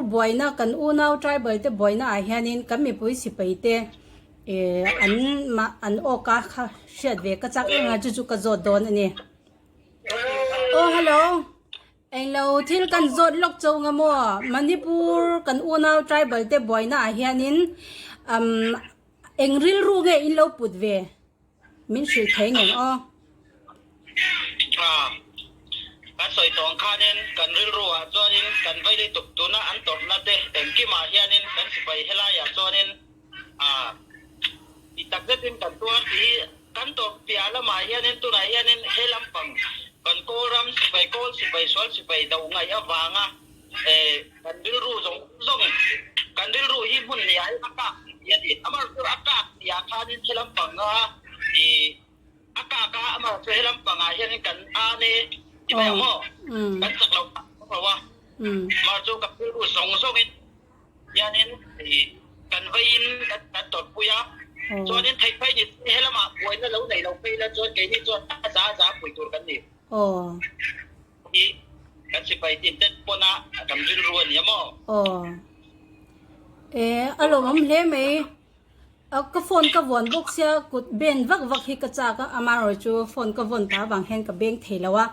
Buaina kan unau tribal te buaina ah hianin kan mipui sipai te eh an mah an awk a kha hriat ve ka chak em a chu chu ka zawt dawn a ni. Aw hello englo thil kan zawt lawk chauh nga maw Manipur kan unau tribal te buaina ah hianin umm eng rilru nge in lo put ve? Min hrilh thei ngem aw. Tha. Kan sawi tawh ang khanin kan rilru ah chuanin kan vei lutuk tuna an tawrhna te engkimah hianin kan sipai helaiah chuanin ah ti tak zetin kan tuar tih hi kan tawrh piah lamah hianin tunah hianin he lampang kan kawl ram sipai kawl sipai sual sipai do ngaih avanga Kan rilru zawng zawng, kan rilru hi hmun hniah hi a kak tih a ni. Amaherawhchu a kak tihah khanin he lampanga ih a kak a, amaherawhchu he lampangah hianin kan an e ti mai ang maw? Kan chak lo phah bawk lo a. Amaherawhchu kan rilru zawng zawngin hianin ih kan veiin kan tawrhpui a. Chuanin theih phei ni he lamah buaina lo nei lo phei la chuan keini chuan a za za pui tur kan ni. Hi kan sipai tin tet pawn a kan rilru a ni a maw? Aw. E a lawmawm hle mai. A ka phone ka vawn bawk sia kut ben vak vak hi ka chak a amaherawh chu phone ka vawn ta avang hian ka beng thei lo a.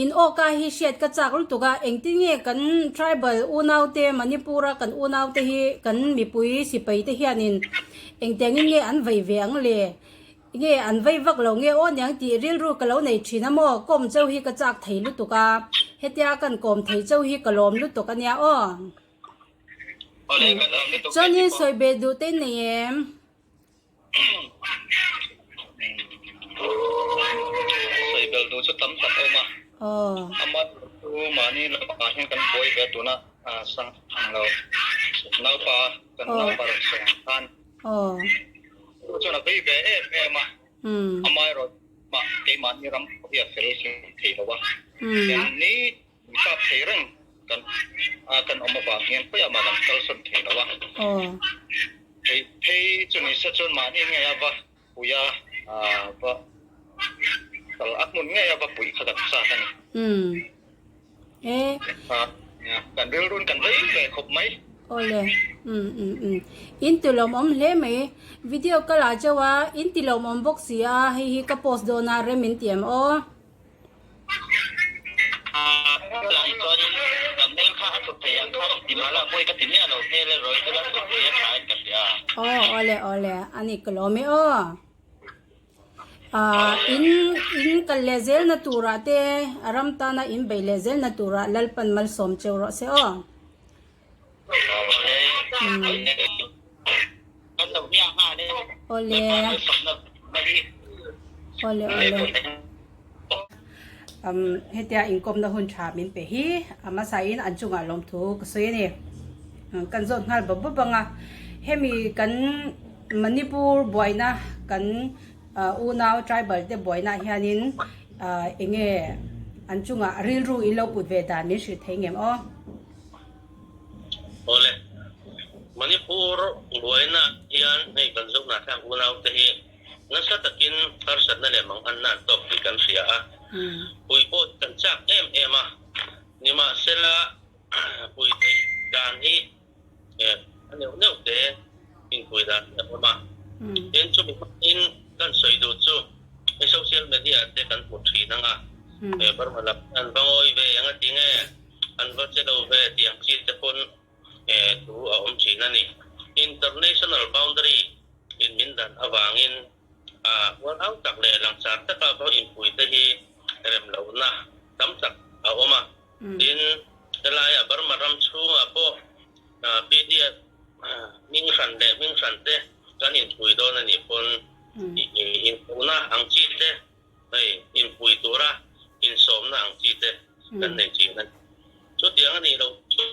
In awka hi hriat ka chak lutuk a engtin nge kan tribal unau te Manipur a kan unau te hi kan mipui sipai te hianin engtiangin nge an vei ve ang le? Nge an vei vak lo nge aw niang tih rilru ka lo nei thin a maw? Kawm cheu hi ka chak thei lutuk a, hetia kan kawm thei cheu hi ka lawm lutuk a nia aw. Chuanin sawi beh duh te nei em? Sawi bel duh chu tam tak awm a. Amah chu mahni lamah hian kan buai ve tuna sang ang lo naupa kan naupa rawn sawi ang khan. Chu chuan a vei ve em em a, amaherawh mah keimahni ram pawh hi a fel hlim thei lo a, hian ni kap thei reng kan a kan awm avang hian khawiah mah kan kalsawn thei lo a, thei phei chu ni se chuan mahni ngei a va pui a, va kal a hmun ngei a va pui kha kan chak a ni. E. Kan rilrun kan vei ve khawp mai. Awle. Um um um. In ti lawmawm hle mai. Video ka la chauh a, in ti lawmawm bawk si a, hei hi ka post dawn a, rem in ti em aw. Lai chuanin kan hmel kha a thut thei ang kha ti mahla pawi ka ti miah lo, hmel erawh hi chu la thut thei a tha in ka hria. Aw awle awle, a ni ka lawm e aw. In in kal leh zelna turah te a ram tana in bei leh zelna turah Lalpan malsawm cheu rawh se aw. Awle awle awle um hetia inkawmna hun tha min pe hi a hmasain an chungah lawmthu ka sawi a ni. Kan zawt nghal bawp bawp ang a hemi kan. Manipur buaina kan unau tribal te buaina ah hianin enge an chungah rilru in lo put ve dan min hrilh thei ngem aw? Awle, Manipur buaina ah hian hei kan Zohna thlak unau te hi nasa takin harsatna leh manganna an tawk tih kan hria a, pui pawh kan chak em em a, nimahsela pui theih dan hi A neuh neuh te inpui dan hi a awm a. Tin, chumi hmangin kan sawi duh chu hei social media te kan hmu thin ang a, Burma lam hi an va ngawi ve ang a ti nge, an va che lo ve tih ang chi te pawn thu a awm thin a ni. International boundary in min dan avangin hual au tak leh langsar taka va inpui te hi rem lohna tam tak a awm a. Tin, helaia Burma ram chhungah pawh pdf hming hran leh hming hran te kan inpui dawn a nih pawn inpuhna ang chi te, hei inpui tura insawmna ang chi te kan nei thin a ni. Chutiang a nih loh chu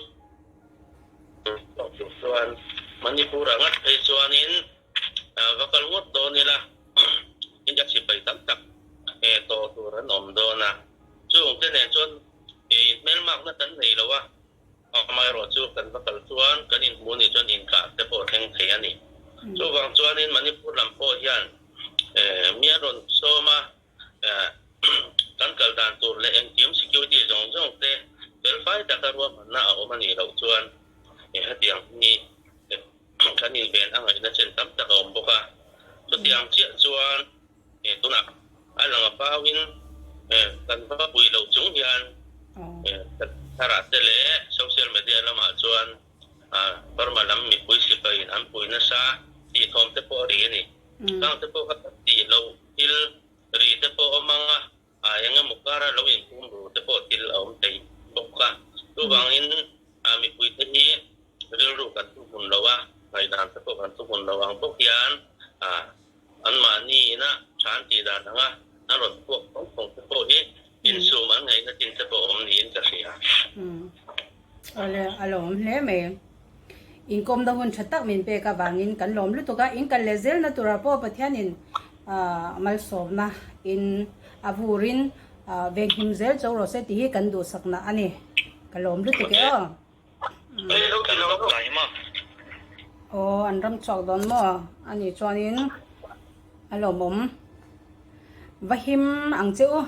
chuan Manipur-ah ngat phei chuanin va kal ngawt dawn ila India sipai tam tak tawh tur an awm dawn a. Chungte nen chuan inhmelmakna kan nei lo a, amaherawhchu kan va kal chuan kan inhmuh nih chuan inkah te pawh thleng thei a ni. Chuvang chuanin Manipur lam pawh hian mi a rawn sawm a, kan kal dan tur leh engkim security zawng zawng te felfai taka ruahmanna a awm a nih loh chuan. Hetiang hi kan inven a ngaihna chen tam tak a awm bawk a. Chutiang chiah chuan tunah a lang a pauin kan va pui loh chung hian tharah te leh social media lamah chuan Burma lam mipui sipaiin an pui nasa tih thawm te pawh a ri a ni. Khang te pawh kha tih loh thil ri te pawh a awm ang a. A eng emaw kara lo inphum ru te pawh thil a awm thei bawk a. Chuvangin mipuite hi rilru kan thuhmun lo a, ngaihdan te pawh kan thuhmun lo ang bawk hian anmahni ina than tih dan anga an rawn phuak phawng phawng te pawh hi insum an ngaihna chin te pawh awm niin ka hria. Awle, a lawm hle mai. Inkawmna hun tha tak min pek avangin kan lawm lutuk a, in kal leh zelna turah pawh Pathianin malsawmna in a vurin venghim zel cho rawh se tih hi kan duhsakna a ni. Ka lawm lutuk e aw. Aw, an ram chhuak dawn maw? A nih chuanin a lawmawm. Va him ang che u.